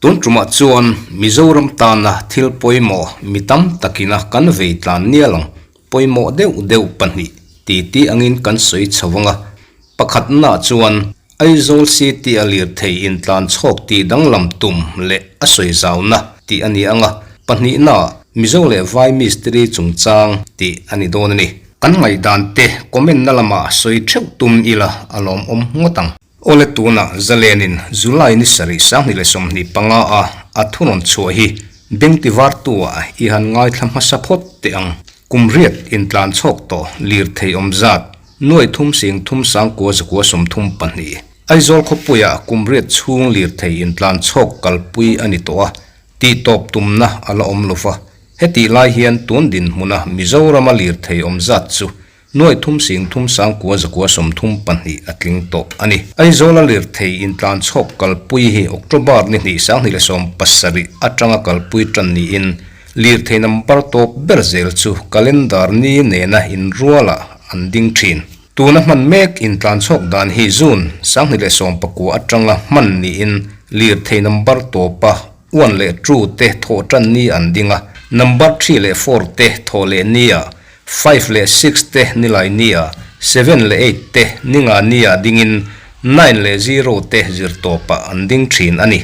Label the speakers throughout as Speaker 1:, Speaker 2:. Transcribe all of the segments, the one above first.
Speaker 1: Tun tumah chuan Mizoram tana thil pawimawh mi tam takina kan vei tlan nial ang pawimawh deuh deuh pahnih titi angin kan sawi chho ang a, pakhatna chuan Aizawl City a lirthei intlan chhawk tih danglam tum leh a sawi zauna tih a ni ang a, pahnihna Mizo leh Vai mistiri chungchang tih a ni dawn a ni. Kan ngaihdan te comment na lamah sawi theuh tum ila a lawmawm ngawt ang. Awle tunah Zalenin July ni sarih 2025 a a thunawn chhuah hi beng tivartu ah i han ngaithla hmasa phawt teh ang. Kum riat intlan chhawk tawh lirthei awm zat nuai thum sing thum sangkua zakua 32. Aizawl khawpuiah kum riat chhung lirthei intlan chhawk kalpui a ni tawh a, tihtawp tumna a la awm lo va. Hetih lai hian tun dinhmuna Mizorama lirthei awm zat chu nuai thum sing thum sangkua zakua 32 a tling tawh a ni. Aizawla lirthei intlan chhawk kalpui hi October ni hnih 2017 atanga kalpui tan niin lirthei number tawp ber zel chu calendar ni nena inrualah an ding thin. Tuna hman mek intlan chhawk dan hi June 2019 atanga hman niin lirthei number tawpa one leh two te thawh tan ni an ding a, number three leh four te thawh leh nia, five leh six te nilai nia, seven leh eight te ninga nia dingin nine leh zero te zirtawpah an ding thin a ni.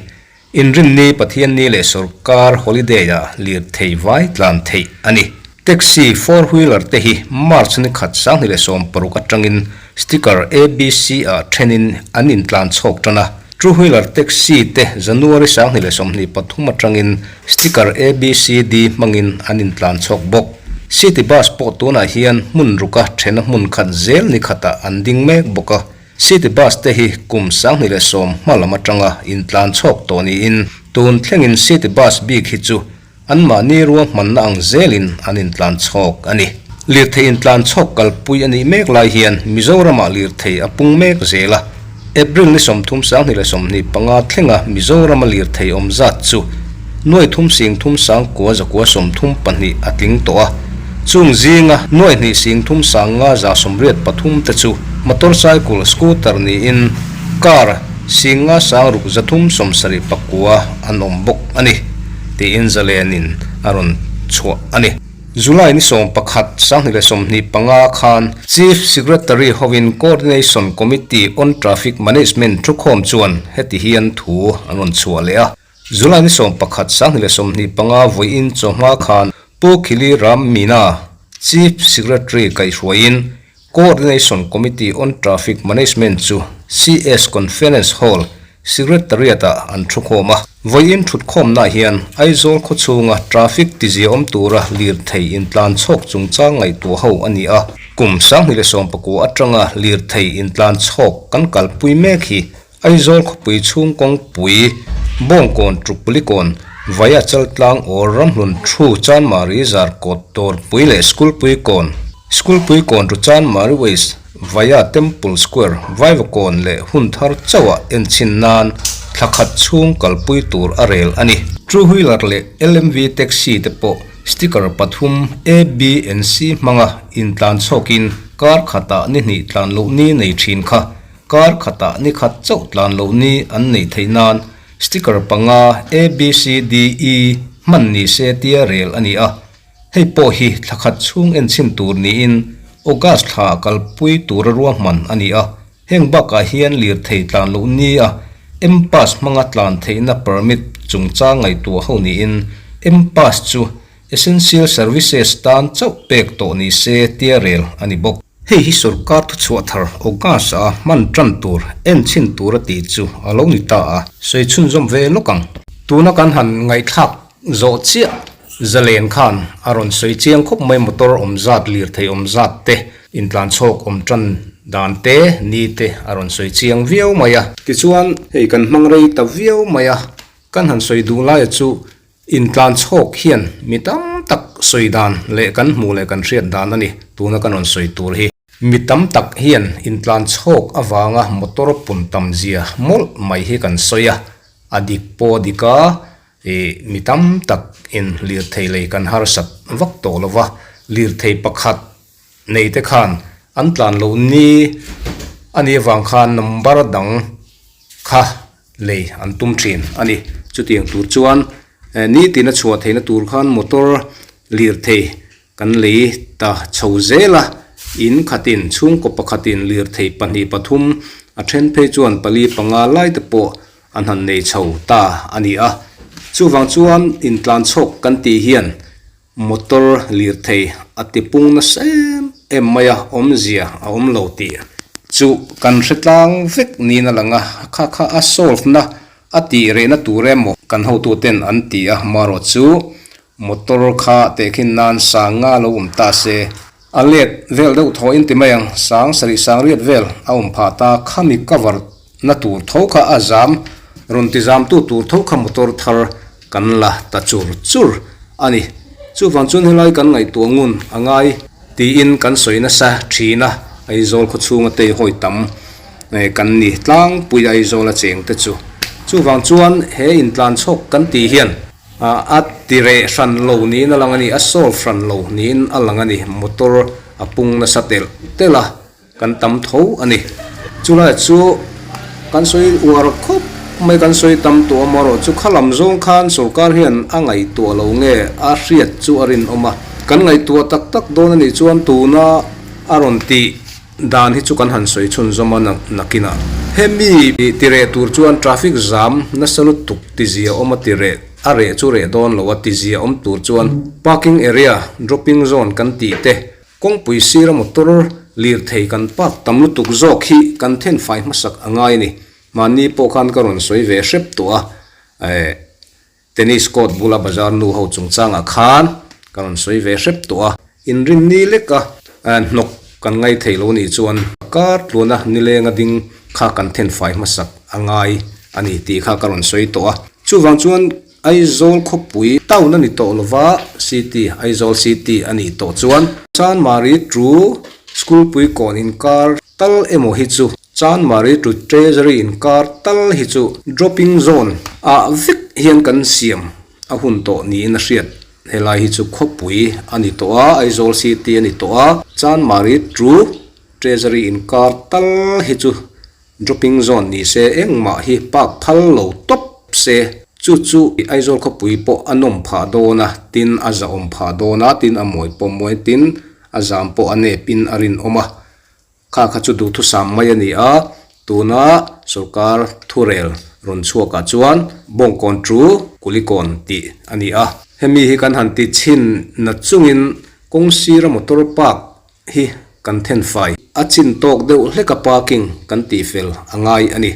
Speaker 1: Inrinni, Pathianni leh sawrkar holiday-ah lirthei vai tlan theih a ni. Taxi four wheeler te hi March ni khat 2016 atangin sticker ABC-ah thenin an intlan chhawk tan a. Two wheeler taxi te January 2023 atangin sticker ABCD hmangin an intlan chhawk bawk. City bus pawh tunah hian hmun ruka thena hmun khat zel ni khatah an ding mek bawk a. City bus te hi kum 2010 hma lam atanga intlan chhawk tawh niin tun thlengin city bus bik hi chu anmahni ruahmanna ang zelin an intlan chhawk a ni. Lirthei intlan chhawk kalpui a nih mek lai hian Mizoramah lirthei a pung mek zel a. April ni 30 2025 thlenga Mizorama lirthei awm zat chu nuai thum sing thum sang kua zakua 32 a tling tawh a. Chung zinga nuai hnih sing thum sang nga za 83 te chu motorcycle, scooter niin car sing nga sang ruk 379 an awm bawk a ni tiin Zalenin a rawn chhuah a ni. July ni 11 2025 khan Chief Secretary hovin Coordination Committee on Traffic Management thukhawm chuan heti hian thu an rawn chhuah leh a. July ni 11 2025 vawiin chawhma khan Pu Khili Ram Meena, Chief Secretary kaihhruaiin Coordination Committee on Traffic Management chu CS Conference Hall, Secretariat-ah an thukhawm a. Vawiin thutkhawmnaah hian Aizawl khawchhunga traffic tiziaawm tura lirthei intlan chhawk chungchang ngaihtuah ho a ni a. Kum 2019 atanga lirthei intlan chhawk kan kalpui mek hi Aizawl khawpui chhung kawngpui, Bawngkawn Trukpulikawn, Vaia Chaltlang or Ramhlun Thu Chanmari Zarkawt Dawrpui leh Schoolpuikawn, Schoolpuikawn to Chanmari West, Vaia Temple Square, Vaivakawn leh Hunthar chauhah enchhin nan thla khat chhung kalpui tur a rel a ni. Two wheeler leh LMV taxi te pawh sticker pathum A, B and C hmanga intlan chhawkin kar khatah ni hnih tlan loh ni nei thin kha Kar khatah ni khat chauh tlan loh ni an neih theih nan sticker panga A, B, C, D, E hman ni se tia rel a ni a. Hei pawh hi thla khat chhung enchhin tur niin August thla kalpui tura ruahman a ni a. Heng bakah hian lirthei tlan loh ni a M-Pass hmanga tlan theihna permit chungchang ngaihtuah ho niin M-Pass chu Essential Services tan chauh pek tawh ni se tia rel a ni bawk. Hei hi sorkar thuchhuah thar August a hman tan tur enchhin tur a tih chu a lo ni ta a. Sawi chhunzawm ve lawk ang. Tuna kan han ngaihthlak zawh chiah Zalen khan a rawn sawi chiang khawp mai motor awm zat lirthei awm zat te intlan chhawk awm tan dan te ni te a rawn sawi chiang viau mai a. Tichuan hei kan hmang rei ta viau mai a, kan han sawi duh laia chu Intlan chhawk hian mi tam tak sawi dan leh kan hmuh leh kan hriat dan a ni tuna kan rawn sawi tur hi. Mi tam tak hian intlan chhawk avanga motor pun tam zia mawlh mai hi kan sawi a, a dik pawh a dik a, ih mi tam tak in lirthei lei kan harsat vak tawh lo va, lirthei pakhat nei te khan An tlan loh ni a nih avang khan number dang kha lei an tum thin a ni. Chutiang tur chuan nitin a chhuah theihna tur khan motor lirthei kan lei ta chho zel a, in khatin chhungkaw pakhatin lirthei pahnih pathum a then phei chuan pali panga lai te pawh an han nei chho ta a ni a. Chuvang chuan intlan chhawk kan tih hian Motor lirthei a ti pung nasa em em mai a, awmzia a awm lo tih chu kan hre tlang vek niin a lang a, kha kha a solve na a tih rehna tur emaw kan hotuten an ti a, marawh chu motor kha tehkhin nan sang nga lo awm ta se, a let vel deuh thaw in ti mai ang, sang sarih sang riat vel a awm phah ta, khami cover na tur tho kha a zam, rawn ti zamtu tur tho kha motor thar kan la ta chur chur a ni. Chuvang chuan helai kan ngaihtuah ngun a ngai tiin kan sawi nasa thin a, Aizawl khawchhunga tei hawi tam kan ni tlangpui Aizawl a cheng te chu. Chuvang chuan he intlan chhawk kan tih hian a ti reh hran lo niin a lang a ni, a solve hran lo niin a lang a ni, motor a pung nasa telh telh a. Kan tam tho a ni. Chulai chu kan sawi uar khawp mai, kan sawi tam tawh a marawh chu kha lam zawng khan sorkar hian a ngaihtuah lo nge a hriat chu a rinawm a. Kan ngaihtuah tak tak dawn a nih chuan tuna a rawn tih dan hi chu kan han sawi chhunzawm a nakinah. Hemi tireh tur chuan traffic zam nasa lutuk tizia awm a tireh a reh chu reh dawn lo a tizia awm tur chuan parking area dropping zone kan tih te Kawngpui sira motor lirthei kan park tam lutuk zawk hi kan thenfai hmasak a ngai a ni. Mahni pawh khan ka rawn sawi ve hrep tawh a, eh tennis court bula bazar nu ho chungchangah khan ka rawn sawi ve hrep tawh a. Inrinni leka hnawk kan ngai thei lo nih chuan kar tluana nilenga ding kha kan thenfai hmasak a ngai a ni tih kha ka rawn sawi tawh a. Chuvang chuan Aizawl khawpui town a ni tawh lova, city, Aizawl city a nih tawh chuan Chanmari to School pui kawn inkar tal emaw hi chu Chanmari to Treasury inkar tal hi chu dropping zone ah vek hian kan siam a hun tawh niin a hriat. Helai hi chu khawpui a ni tawh a, Aizawl city a ni tawh a, Chanmari to Treasury inkar tal hi chu Dropping zone ni se engmah hi park phal lo tawp se. Chu chu Aizawl khawpui pawh a nawm phah dawn a, tin a zahawm phah dawn a, tin a mawi pawh mawi tin a zam pawh a nep in a rinawm a. Kha kha chu duhthusam mai a ni a, tuna sorkar thurel rawn chhuak ah chuan Bawngkawn chu Kulikawn tih a ni a. Hemi hi kan han ti chhin na chungin kawng sira motor park hi kan thenfai a chin tawk deuh hlek a parking kan tih fel a ngai a ni.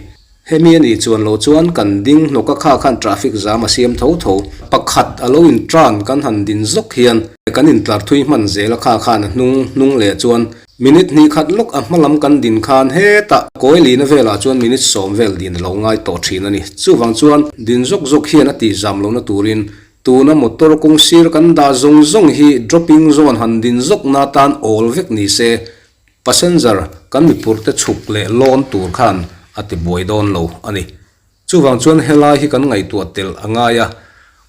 Speaker 1: Hemi a nih chuan lo chuan kan ding hnawk a kha khan traffic zam a siam tho tho. Pakhat a lo in tran kan han din zawk hian kan in tlar thui hman zel a kha khan a hnung hnung leh chuan minute hnih khat lawk a hma lam kan din khan hetah kawi lihna velah chuan minute sawm vel din a lo ngai tawh thin a ni. Chuvang chuan din zawk zawk hian a tih zam lohna turin Tuna motor kawng sir kan dah zawng zawng hi dropping zone han din zawk na tan awl vek ni se, passenger kan mipurte chhuk leh lawn tur khan a ti buai dawn lo a ni. Chuvang chuan helai hi kan ngaihtuah tel a ngai a,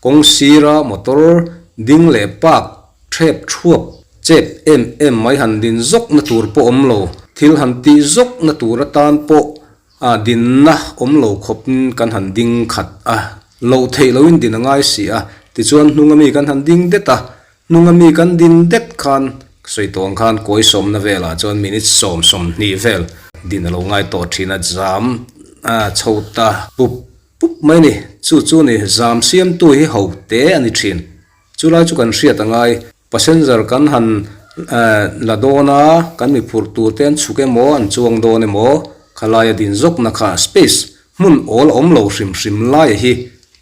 Speaker 1: kawng sira motor ding leh park thep thuap chep em em mai han din zawk na tur pawh awm lo, thil han tih zawk na tur atan pawh A dinna awm lo khawpin kan han ding khat a, loh theih loin din a ngai si a, tichuan hnunga mi kan han ding det a, hnunga mi kan din det khan sawi tawh ang khan kawi sawmna velah chuan minute sawm sawmhnih vel din a lo ngai tawh thin a, zam a chho ta pup pup mai a ni, chu chu ni zam siamtu hi ho te a ni thin. Chu lai chu kan hriat a ngai, passenger kan han la dawn a, kan mi phurh tur te an chhuk emaw an chuang dawn emaw, khalaia din zawkna kha space hmun awl a awm lo hrim hrim laia hi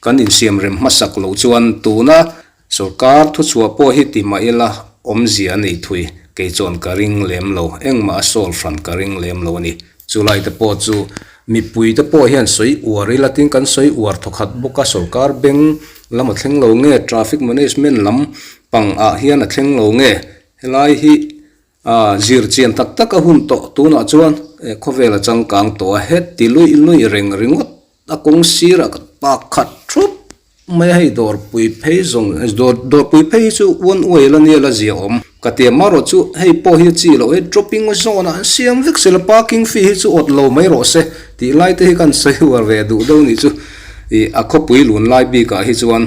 Speaker 1: kan insiam rem hmasak loh chuan tuna sorkar thuchhuah pawh hi ti mah ila awmzia a nei thui kei chuan ka ring lem lo, engmah a solve hran ka ring lem lo a ni. Chulai te pawh chu mipui te pawh hian sawi uar ila tin kan sawi uar thawkhat bawk a, sorkar beng lam a thleng lo nge traffic management lam pang ah hian a thleng lo nge helai hi ah zir chian tak tak a hun tawh tunah chuan khawvel a changkang tawh a heti luih luih reng ringawt a kawng sirah ka pak khat thup mai a hei dawrpui phei zawng dawr dawrpui phei hi chu one way la nia la zia awm. Ka ti a, marawh chu hei pawh hi a chi loh e, dropping zone ah an siam vek sela parking fee hi chu awt lo mai rawh se tih lai te hi kan sawi uar ve duh deuh nih chu ih a khawpui lun lai bik ah hi chuan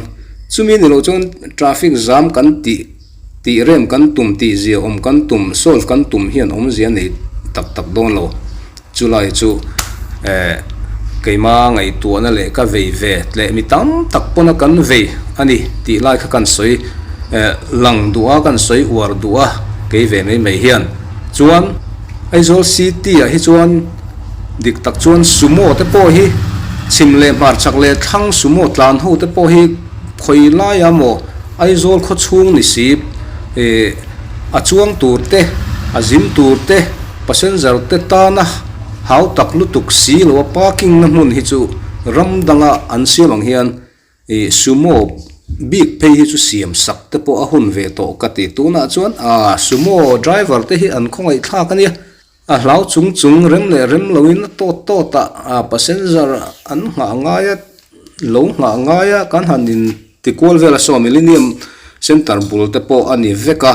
Speaker 1: chumi ni loh chuan traffic jam kan tih tih rem kan tum tih zia awm kan tum solve kan tum hian awmzia nei tak tak dawn lo. Chulai chu eh keima ngaihtuahna leh ka vei ve tleh mi tam tak pawna kan vei a ni tih lai kha kan sawi eh lang duh a, kan sawi uar duh a kei ve mai mai hian. Chuan Aizawl City ah hi chuan dik tak chuan Sumo te pawh hi chhim leh hmarchhak leh thlang Sumo tlan ho te pawh hi khawi laia maw Aizawl khaw chhung ni si eh a chuang tur te a zin tur te Passenger te tana hau tak lutuk si lo a parking na hmun hi chu ram danga an siam ang hian ih sumo bik phei hi chu siam sak te pawh a hun ve tawh ka ti. Tunah chuan ah sumo driver te hi an khawngaih thlak a nia, a hlau chung chung rem leh rem loin a tawt tawt a ah passenger an nghah ngai a lo nghah ngai a kan han in ti kual vel a saw millennium center bul te pawh a ni vek a.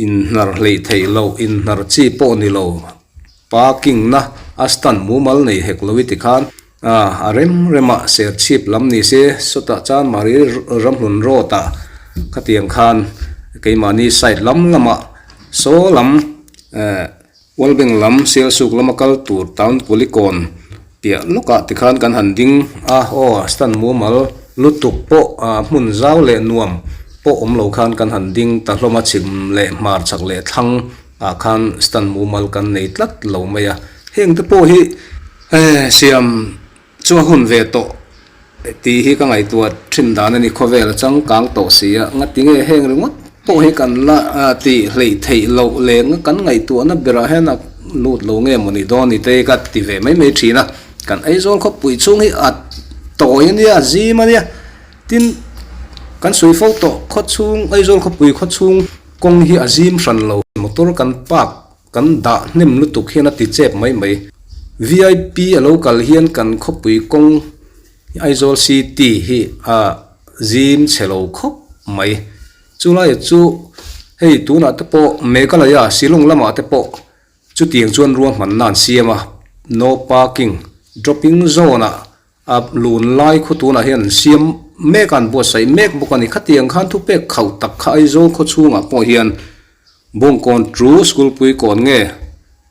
Speaker 1: Inhnar hleih theih loh, inhnar chi pawh ni lo, parking na a stand mumal nei hek lo i ti khan a rem rem a, serchhip lam ni se sawtah chuan Mari Ramhlun road ah khatiang khan keimahni side lam lamah saw lam eh World Bank lam Sialsuk lama kal tur town Kulikawn piah lawkah tikhan kan han ding a, aw stand mumal lutuk pawh hmun zau leh nuam pawh awm lo khan kan han ding ta hlawm a, chhim leh hmar chak leh thlang ah khan stand mumal kan nei tlat lo mai a, heng te pawh hi siam Chu a hun ve tawh tih hi ka ngaihtuah thin dan a ni. Khawvel a changkang tawh si a, ngati nge heng ringawt pawh hi kan la tih hleih theih loh leh kan ngaihtuahna berah hian a lut lo nge maw ni dawn ni te ka ti ve mai mai thin a. Kan Aizawl khawpui chhung hi a tawi a nia, a zim a nia. Tin, kan sawi fo tawh khawchhung Aizawl khawpui khawchhung kawng hi a zim hran lo. Motor kan park Kan dah hnem lutuk hian a ti chep mai mai. Vip a lo kal hian kan khawpui kawng Aizawl City hi a zim chhe lo khawp mai. Chulai chu hei tunah te pawh Meghalaya Shillong lamah te pawh chutiang chuan ruahmanna an siam a, no parking dropping zone ah A lun lai khu tunah hian an siam mek a, an buatsaih mek bawk a ni. Khatiang khan thupek khauh tak kha Aizawl khaw chhungah pawh hian Bawngkawn True School pui kawn nge,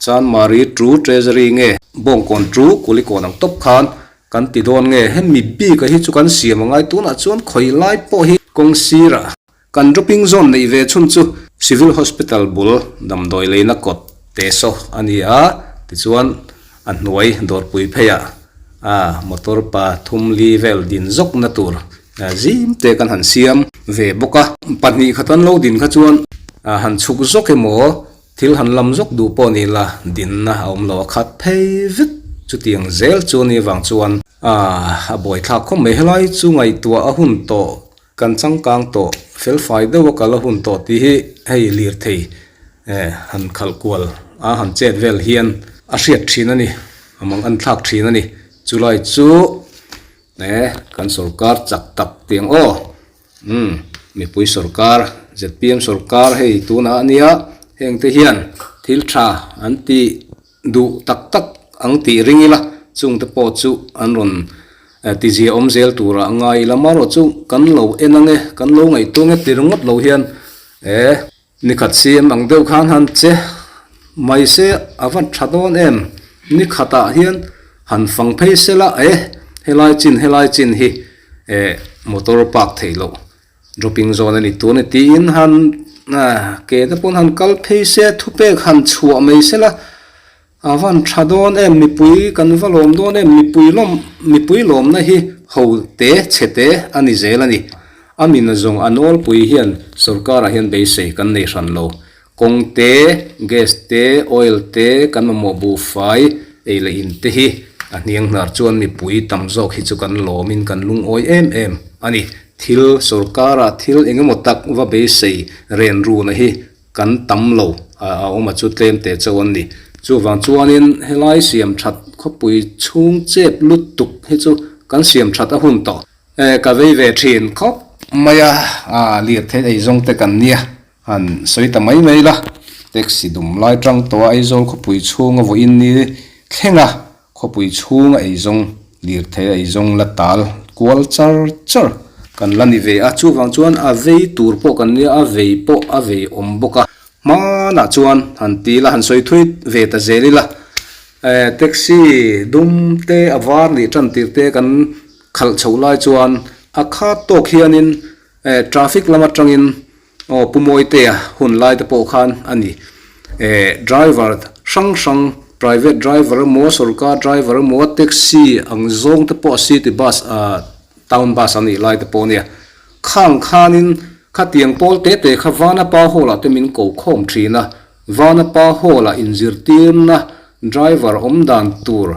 Speaker 1: Chanmari True Treasury nge, Bawngkawn True Kulikawn ang tawp khan kan ti dawn nge, hemi bik a hi chu kan siam a ngai. Tunah chuan khawi lai pawh hi kawng sirah Kan dropping zone neih ve chhun chu Civil Hospital bul damdawi leina kawt te saw a ni a, tichuan a hnuai dawrpui pheiah a motor pa thum li vel din zawkna tur zim te kan han siam ve bawk a. 2 khat an lo din kha chuan han chhuk zawk emaw thil han lam zawk duh pawh ni la dinna a awm lo a khat phei vek chutiang zel chu a ni avang chuan a buaithlak khawp mai. Helai chu ngaihtuah a hun tawh Kan changkang tawh, felfai deuh a kal a hun tawh tih hi hei lirthei eh han khalh kual a han chet vel hian a hriat thin a ni, a mang an thlak thin a ni. Chulai chu eh kan sorkar chak tak tiang aw umm mipui sorkar zpm sorkar hei tunah a nia heng te hian thil tha an tih Duh tak tak ang tih ring ila, chungte pawh chu an rawn tizia awm zel turah a ngai ila. Marawh chu kan lo en ang e, kan lo ngaihtuah ang e ti ringawt lo hian e, nikhat CM ang deuh khan han che mai se a va tha dawn em? Nikhatah hian han fang phei sela e, helai chin helai chin hi e motor park theih loh Dropping zone a ni tun e tiin han ke te pawn han kal phei se thupek han chhuah mai sela a van tha dawn em mipui kan va lawm dawn em mipui lawm mipui lawmna hi ho te chhe te a ni zel a ni a min zawng a nawlpui hian sorkar ah hian beisei kan nei hran lo Kawng te, gas te, oil te, kan mamawh buhfai ei leh in te hi a hniang hnar chuan mipui tam zawk hi chu kan lawmin kan lungawi em em a ni. Thil sorkara thil eng emaw tak va beisei ren runa hi kan tam lo a awm a chu tlem teh chauh an ni. Chuvang chuanin helai siam that khawpui chhung chep lutuk hi chu kan siam that a hun tawh. Ka vei ve thin khawp mai a, lirthei ei zawng te kan nia. Han sawi ta mai mai la, taxi dum lai tang tawh a Aizawl khawpui chhunga vawiin ni thleng a, khawpui chhunga eizawng lirthei a eizawng la tal kual char char kan la ni ve a, chuvang chuan a vei tur pawh kan nia, a vei pawh a vei awm bawk a, hmanah chuan han ti ila han sawi thui ve ta zel ila, eh taxi dum te a var nih tan tir te kan khalh chhoh lai chuan a khat tawk hianin eh traffic lam atangin Aw Pu Mawitea hun lai te pawh khan a ni. Eh driver hrang hrang private driver emaw sorkar driver emaw taxi ang zawng te pawh city bus ah town bus a nih lai te pawh ania. Khang khanin khatiang pawl te te kha Vanapa hall ah te min ko khawm thin a, Vanapa hall ah inzirtirna driver awm dan tur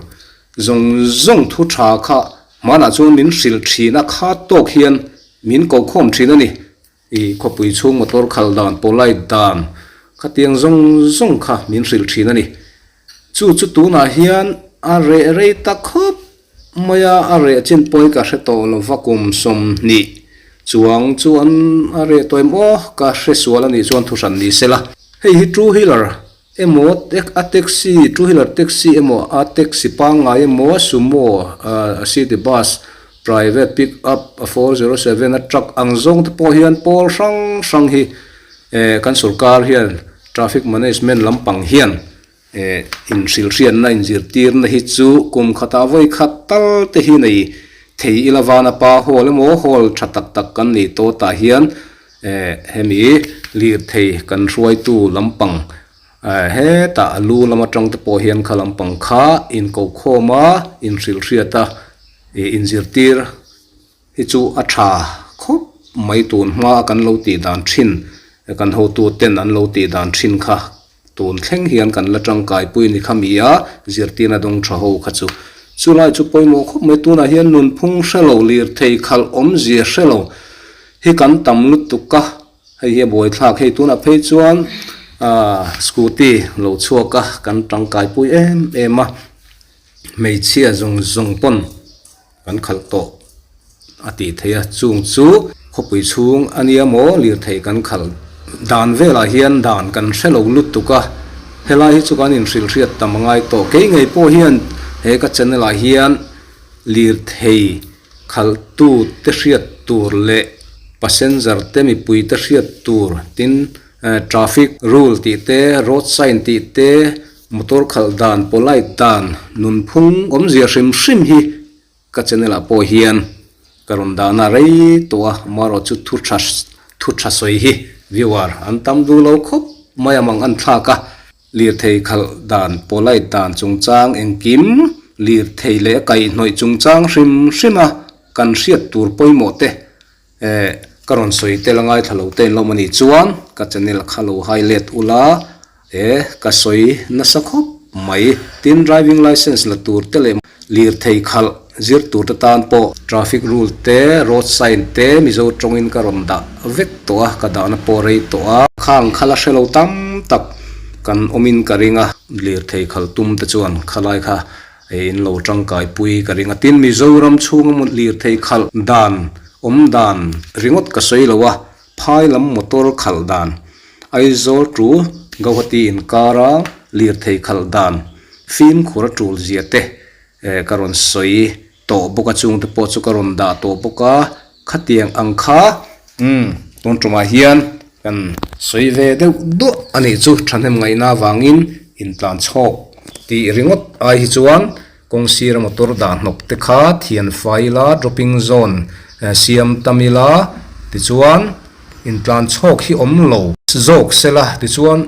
Speaker 1: zawng zawng thu tha kha hmanah chuan min hrilh thin a, kha tawk hian min ko khawm thin a ni. I khawpui chhung motor khal dan, polite dan khatiang zawng zawng kha min hrilh thin a ni. Chu chu tunah hian a reh rei ta khawp mai a, a reh chin pawi ka hre tawh lo va kum 20 chuang chu an a reh tawh em aw ka hre sual a nih chuan thuhran ni sela. Hei hi two wheeler emaw a taxi two wheeler taxi emaw a taxi pangngai emaw sumo city bus private pick up 407 a truck ang zawng te pawh hian pawl hrang hrang hi eh kan sorkar hian traffic management lampang hian eh inhrilhriatna inzirtirna hi chu kum khatah vawi khat tal te hi nei thei ila vana pa hall emaw hall tha tak tak kan nei tawh tah hian Eh hemi lirthei kan hruaitu lampang eh hetah a lu lam atang te pawh hian kha lampang kha inkohkhawm a inhrilhriat a ih inzirtir hi chu a tha khawp mai tun hma a kan lo tih dan thin kan hotu ten an lo tih dan thin kha Tun thleng hian kan la tangkai pui ni kha mi a, zirtirna dawng tha ho kha chu. Chulai chu pawimawh khawp mai, tunah hian nunphung hre lo, lirthei khalh awmzia hre lo hi kan tam lutuk a, hei hi a buaithlak hei tunah phei chuan aah scooty lo chhuak a kan tangkai pui em em a, hmeichhia zawng zawng pawn kan khalh tawh a tih theih a, chung chu khawpui chhung a nia maw lirthei kan khalh dan velah hian dan kan hre lo lutuk a, helai hi chu kan inhrilhriat tam a ngai tawh, kei ngei pawh hian he ka channel ah hian lirthei khalh tu te hriat tur leh passenger te mipui te hriat tur tin traffic rule tih te road sign tih te motor khalh dan polite dan nunphung awmzia hrim hrim hi Ka channel ah pawh hian ka rawn dahna rei tawh a, amaherawh chu thu tha thu tha sawi hi viewer an tam duh lo khawp mai a mang an thlak a, lirthei khalh dan polite dan chungchang engkim lirthei leh a kaihhnawih chungchang hrim hrim a kan hriat tur pawimawh te eh ka rawn sawi tel a ngaithla lo te in lawm a nih chuan ka channel kha lo highlight ula E, ka sawi nasa khawp mai. Tin, driving licence la tur te leh lirthei khalh zir tur te tan pawh traffic rule te, road sign te Mizo tawngin ka rawn dah vek tawh a, ka dahna pawh rei tawh a. Khang kha la hre lo tam tak kan awmin ka ring a, lirthei khalh tum te chuan khalai kha in lo tangkai pui ka ring a. Tin, Mizoram chhunga lirthei khalh dan awm dan ringawt ka sawi lo a, Phai lam motor khalh dan, Aizawl to Gauhati inkara lirthei khalh dan fimkhur a tul zia te ka rawn sawi tawh bawk a, chungte pawh chu ka rawn dah tawh bawk a, khatiang ang kha umm tun tumah hian kan sawi ve deuh duah a nih chu thahnem ngaihna avangin intlan chhawk tih ringawt ai hi chuan Kawng sira motor dah hnawk te kha thian fai ila, dropping zone siam tam ila, tichuan intlan chhawk hi awm lo zawk sela, tichuan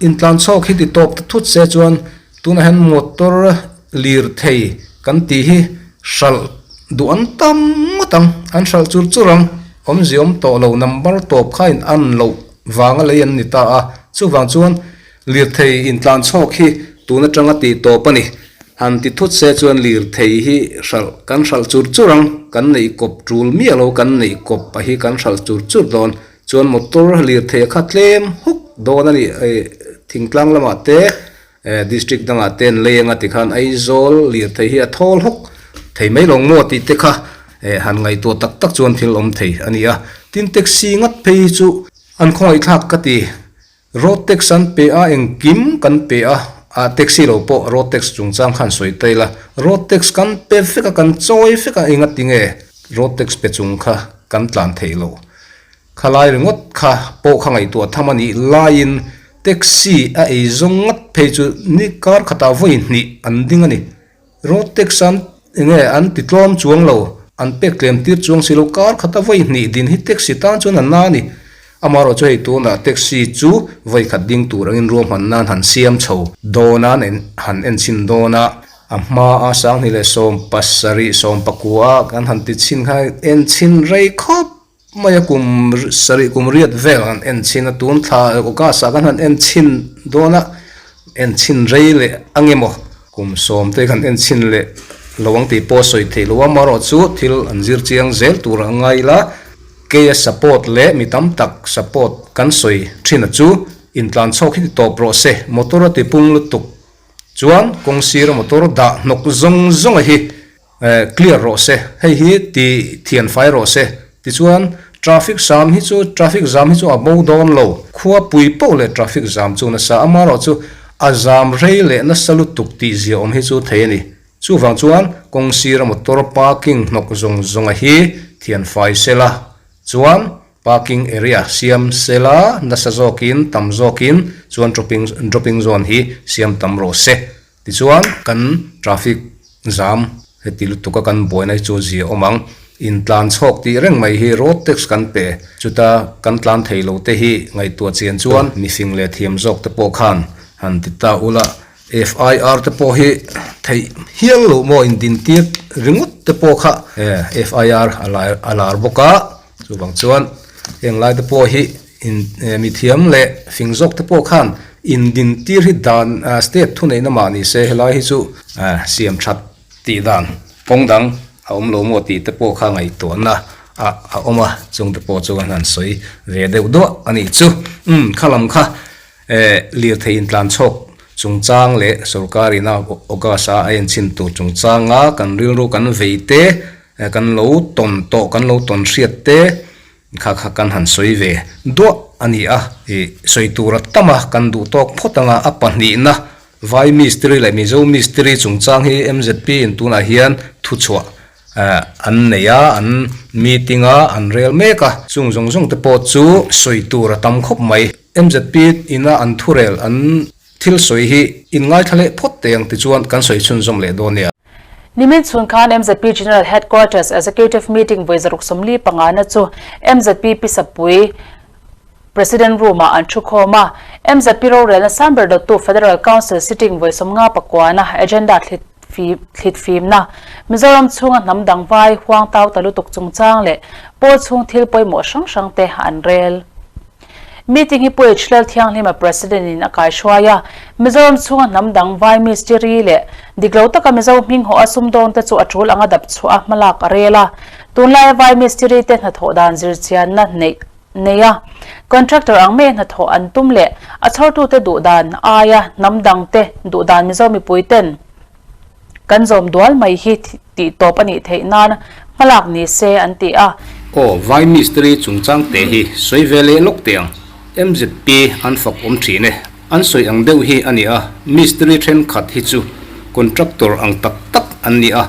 Speaker 1: intlan chhawk hi ti tawp ta thut se chuan tunah hian motor lirthei kan tih hi hralh duh an tam ngawt ang, an hralh chur chur ang, awmzia awm tawh lo, number tawp kha in an loh vanga lei an ni ta a, chuvang chuan Lirthei intlan chhawk hi tun atanga tih tawp a ni. Han ti thut se chuan lirthei hi hralh kan hralh chur chur ang, kan neih kawp tul miah lo kan neih kawp a hi kan hralh chur chur dawn. Chuan motor lirthei a kha tlem huk dawn a ni. Thingtlang lamah te district dangah te an lei anga tikhan Aizawl lirthei hi a thawl hawk thei mai lo maw tih te kha han ngaihtuah tak tak chuan thil awm thei a ni a. Tin taxi ngat phei hi chu an khawngaihthlak ka ti. Road tax an pe a, engkim kan pe a, ah taxi lo pawh road tax chungchang khan sawi ta ila, road tax kan pe vek a, kan chawi vek a, engati nge road tax pe chung kha kan tlan theih loh? Khalai ringawt kha pawh kha ngaihtuah tham a nih laiin taxi a ei zawng ngat phei chu ni kar khatah vawi hnih an ding a ni. Road tax an enge an ti tlawm chuang lo, an pek tlem tir chuang si lo, kar khata vawi hnih din hi taxi tan chuan a na a ni. Amaherawh chu hei tunah taxi chu vawi khat ding tur angin ruahman nan han siam chho dawn a, han enchhin dawn a, a hmaa 2017, 19 a kan han ti chhin kha enchhin rei khawp mai a, kum sarih kum riat vel han enchhin a, tun thla August ah kan han enchhin dawn a, enchhin rei leh ang emaw kum sawm te kan enchhin leh lo ang tih pawh sawi theih lo a, amaherawh chu thil an zir chiang zel tur a ngai ila, keia support leh mi tam tak support kan sawi thin a chu intlan chhawk hi ti tawp rawh se, motor a ti pung lutuk chuan kawng sira motor dah hnawk zawng zawng a hi. Clear rawh se, hei hi ti thian fai rawh se. Tichuan, traffic zam hi chu traffic zam hi chu a bo dawn lo. Khua pui poh leh traffic zam chu nasa, amaherawh chu a zam rei leh nasa lutuk tih zia awm hi chu thei a ni. Chuvang chuan kawng sira motor parking hnawk zawng zawnga hi thian fai sela chuan parking area siam sela nasa zawkin tam zawkin chuan dropping dropping zone hi siam tam rawh se. Tichuan, kan traffic zam heti lutuka kan buaina hi chu zia awm ang. Intlan chhawk tih reng mai hi road tax kan pe. Chuta kan tlan thei lo te hi ngaihtuah chian chuan mifing leh thiam zawk te pawh khan han ti ta ula. FIR te pawh hi theih hial loh maw indintir ringawt te pawh kha FIR a lar bawk a. Chuvang chuan heng lai te pawh hi in mithiam leh fing zawk te pawh khan indin tir hi dan state thuneihna mah ni se helai hi chu siam that tih dan kawng dang a awm lo maw tih te pawh kha ngaihtuahna a a awm a, chung te pawh chu an han sawi ve deuh duah a nih chu. Umm khalam kha lirthei intlan chhawk chungchang leh sorkar ina August a a enchhin tur chungchanga kan rilru kan vei te Kan lo tawn tawh, kan lo tawn hriat te kha kha kan han sawi ve duah a ni a, ih sawi tur a tam a, kan duh tawk phawt ang a, a pahnihna Vai mistiri leh Mizo mistiri chungchang hi MZP in tunah hian thuchhuah an nei a, an meeting a, an rel mek a, chung zawng zawng te pawh chu sawi tur a tam khawp mai. MZP ina an thurel an thil sawi hi inngaithla leh phawt teh ang tichuan kan sawi chhunzawm leh dawn nia.
Speaker 2: Nimin chhun khan MZP General Headquarters Executive Meeting vawi 145 na chu MZP Pisapui President Room ah an thu khawm a. MZP rorelna sang ber dawttu Federal Council sitting vawi 59 na agenda thlitfimna, Mizoram chhunga hnam dang vai huang tau ta lutuk chungchang leh pawl chhung thil pawimawh hrang hrang te an rel. Meeting hi Pu H Lalthianghlima President in a kaihruai a, Mizoram chhunga hnam dang vai mistiri leh dik lo taka Mizo hming hawh a sumdawn te chu a tul anga dap chhuah a hmalak a rel a. Tunlaia vai mistiri te hnathawh dan zirchianna neih nei a, contractor ang mai a hnathawh an tum leh a chhawrtute duh dan aia hnam dang te duh dan Mizo mipui ten Kan zawm dual mai hi tih tawp a nih theih nan hmalak ni se an ti a.
Speaker 1: Aw, Vai mistiri chungchang te hi sawi ve leh lawk teh ang. MZP an fak awm thin e. An sawi ang deuh hi a ni a, mistiri thenkhat hi chu contractor ang tak tak an ni a,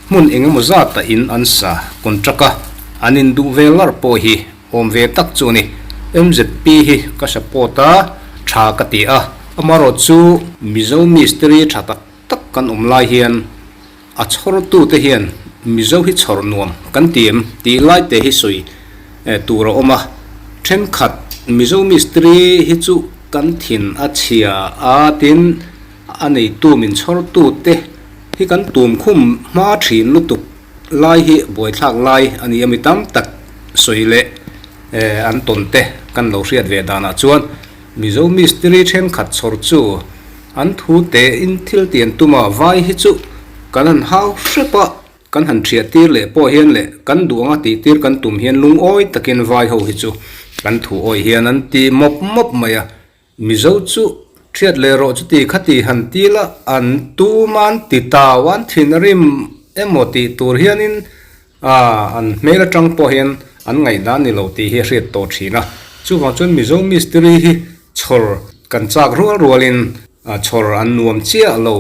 Speaker 1: hmun eng emaw zata in an sa contract a, an induh ve larh pawh hi awm ve tak chu a ni. MZP hi ka support a, tha ka ti a, amaherawh chu Mizo mistiri tha tak tak kan awm lai hian a chhawrtute hian Mizo hi chhawr nuam kan ti em tih lai te hi sawi tur a awm a, thenkhat Mizo mistiri hi chu kan thin a chhia a tin a neitu min chhawrtute hi kan tum khum hma thin lutuk lai hi buaithlak lai a ni a mi tam tak sawi leh an tawn te kan lo hriat ve danah chuan Mizo mistiri thenkhat chhawr chu an thu tein thil ti an tum a, vai hi chu kan han hau hrep a, kan han thiah tir leh pawh hian leh kan duh anga tih tir kan tum hian lungawi takin vai ho hi chu kan thu awi hian an ti mawp mawp mai a, Mizo chu thiat leh rawh chuti khati han ti la an tum a an ti tau a an thin a rim emaw tih tur hianin A, an hmel atang pawh hian an ngaihdan ni lo tih hi a hriat tawh thin a. Chuvang chuan Mizo mistiri hi Chhawr kan chak rual rualin chhawr an nuam chiah lo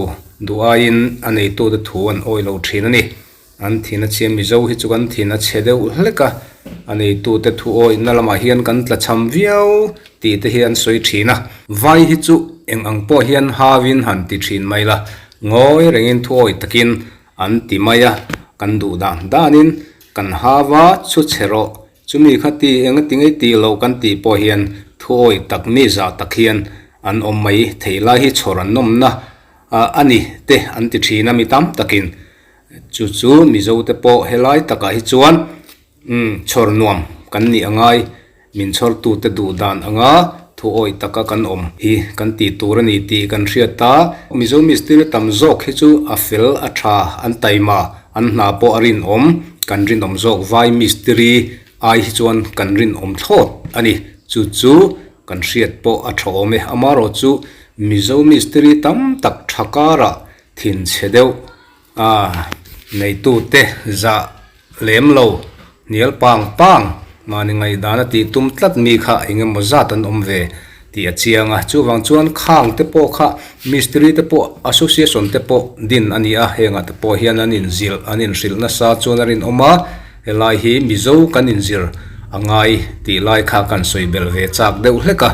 Speaker 1: duh aiin a neitute thu an awih lo thin a ni. An thin a chhia Mizo hi chu kan thin a chhe deuh hlek a, a neitute thu awihna lamah hian kan tlachham viau tih te hi an sawi thin a. Vai hi chu eng ang pawh hian hauin han ti thin mai la, ngawi rengin thu awih takin an ti mai a, kan duh dan danin kan hau a, chhu chhe rawh Chumi kha ti eng a ti ngei tih loh kan tih pawh hian thuawi tak mi zah tak hian an awm mai thei lai hi chhawr an nawmna a ni te an ti thin a mi tam takin. Chu chu Mizo te pawh helai takah hi chuan chhawr nuam kan nih a ngai, min chhawrtute duh dan anga thuawi taka kan awm hi kan tih tur a ni tih kan hriat a. Mizo mistiri tam zawk hi chu a fel a tha an taima An hna pawh a rinawm, kan rinawm zawk vai mistiri ai hi chuan kan rinawm thlawt a ni. Chu chu kan hriat pawh a tha awm e. Amaherawh chu Mizo mistiri tam tak tha karah thinchhe deuh a neitute zah lem lo Hnial pang pang, mahni ngaihdan a tih tum tlat mi kha eng emaw zat an awm ve tih a chiang a. Chuvang chuan khang te pawh kha mistiri te pawh association te pawh din a ni a, hengah te pawh hian an inzilh an inhrilh nasa chuan a rinawm a, helai hi Mizo kan inzir a ngai tih lai kha kan sawi belh ve chak deuh hlek a.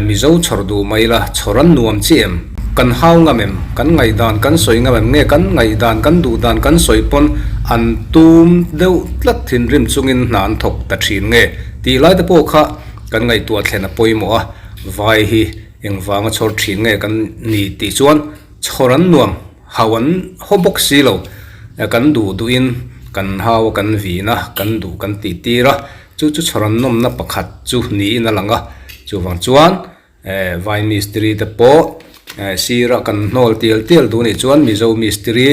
Speaker 1: Mizo chhawr duh mai la, chhawr an nuam chi em? Kan hau ngam em? Kan ngaihdan kan sawi ngam em? Nge kan ngaihdan, kan duhdan kan sawi pawn an tum deuh tlat thinrim chungin hna an thawk ta thin nge? Tih lai te pawh kha kan ngaihtuah thlen a pawimawh a, vai hi engvanga chhawr thin nge kan ni tih chuan chhawr an nuam, hau an haw bawk si lo. Kan duh duhin kan hau a, kan vin a, kan duh kan tih tir a, Chu chu chhawran nawmna pakhat chu niin a lang a, chuvang chuan vai mistiri te pawh sira kan hnawl tial tial duh nih chuan Mizo mistiri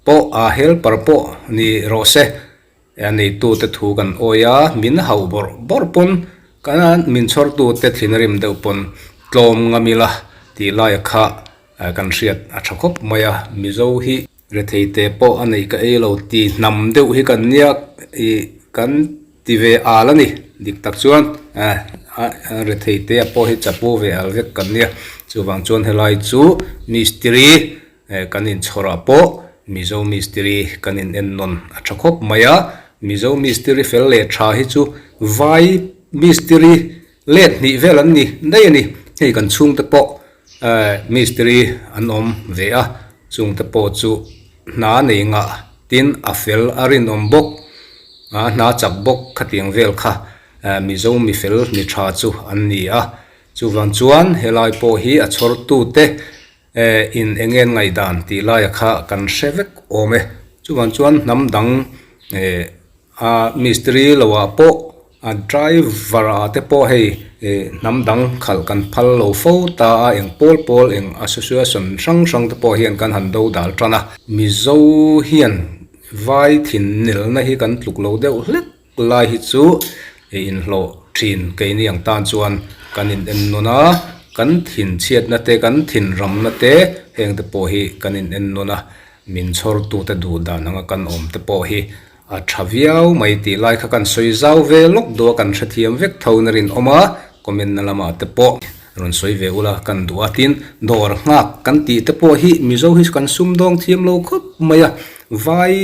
Speaker 1: pawh a helper pawh ni rawh se, a neitute thu kan awi a, min hauh bawrh bawrh pawn kan min chhawrtute thinrim deuh pawn tlawm ngam ila tih laia kha kan hriat a tha khawp mai a, Mizo hi. Rethei te pawh a neih ka ei lo ti hnam deuh hi kan nia ih kan ti ve al a ni dik tak chuan eh rethei te a pawh hi chapo ve al vek kan nia chuvang chuan helai chu mistiri eh kan inchhawr ah pawh mizo mistiri kan in en nawn a tha khawp mai a mizo mistiri fel leh tha hi chu vai mistiri let hnih vel an ni daih a ni hei kan chhungte pawh Mistiri an awm ve a, chungte pawh chu hna nei ngah tin a fel a rinawm bawk, a hna chak bawk khatiang vel kha Mizo mi fel mi tha chu an ni a. Chuvang chuan helai pawh hi a chhawrtute in eng nge an ngaihdan tih laia kha kan hre vek awm e. Chuvang chuan hnam dang A mistiri lo ah pawh a driver ah te pawh hei ih hnam dang khalh kan phal lo fo ta a eng pawl pawl eng association hrang hrang te pawh hian kan han do dal tan a. Mizo hian vai thin nelna hi kan tluk lo deuh hlek lai hi chu ih inhlawh thin keini ang tan chuan kan in en nawn a, kan thin chhiatna te kan thin ramna te heng te pawh hi kan in en nawn a, min chhawrtute duh dan anga kan awm te pawh hi A tha viau mai tih lai kha kan sawi zau ve lawk duh a, kan hrethiam vek tho na rinawm a, comment na lamah te pawh rawn sawi ve ula kan duh a, tin dawr nghak kan tih te pawh hi Mizo hi kan sumdawng thiam lo khawp mai a, vai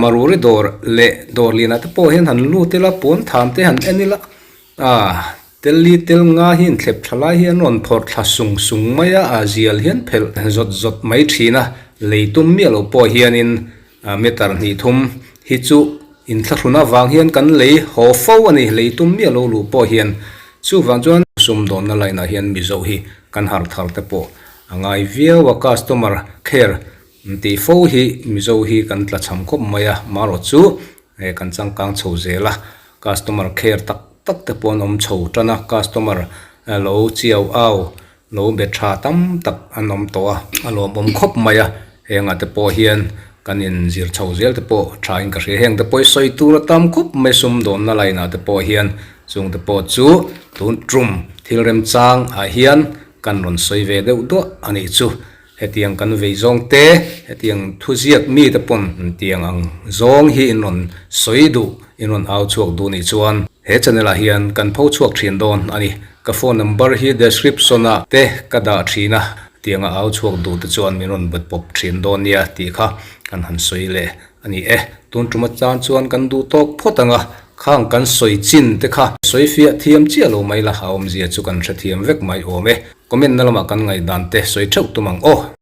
Speaker 1: Maruri dawr leh dawr lianah te pawh hian han lut ila pawn tham te han en ila a Telli tel nga hi inthlep tha lai hi an rawn phawrh thla sung sung mai a, a zial hian phelh zawt zawt mai thin a, lei tum miah loh pawh hianin meter hnih thum hi chu inthlahrun avang hian kan lei haw fo a ni, lei tum miah lo luh pawh hian. Chuvang chuan sumdawnna line ah hian Mizo hi kan harh thar te pawh a ngai viau a, customer care tih fo hi Mizo hi kan tlachham khawp mai a, marawh chu Hei kan changkang chho zel a, customer care tak tak te pawh an awm chho tan a, customer lo chiau au lo be tha tam tak an awm tawh a, a lawmawm khawp mai a, hengah te pawh hian kan in zir chho zel te pawh tha in ka hria, heng te pawh hi sawi tur a tam khawp mai sumdawnna line ah te pawh hian chung te pawh chu tun tum thil remchang ah hian kan rawn sawi ve deuh duah a nih chu. Hetiang kan vei zawng te, hetiang thuziak mite pawn tiang ang zawng hi in rawn sawi duh, in rawn au chhuak duh nih chuan. He channel ah hian kan pho chhuak thin dawn a ni. Ka phone number hi description ah te ka dah thin a, tianga au chhuak duh te chuan min rawn bet pawp thin dawn nia tih kha kan han sawi leh a ni e. Tun tum atan chuan kan duh tawk phawt ang a, khang kan sawi chin te kha sawi fiah thiam chiah lo mai la, a awmzia chu kan hrethiam vek mai awm e. Comment na lamah kan ngaihdan te sawi theuh tum ang aw.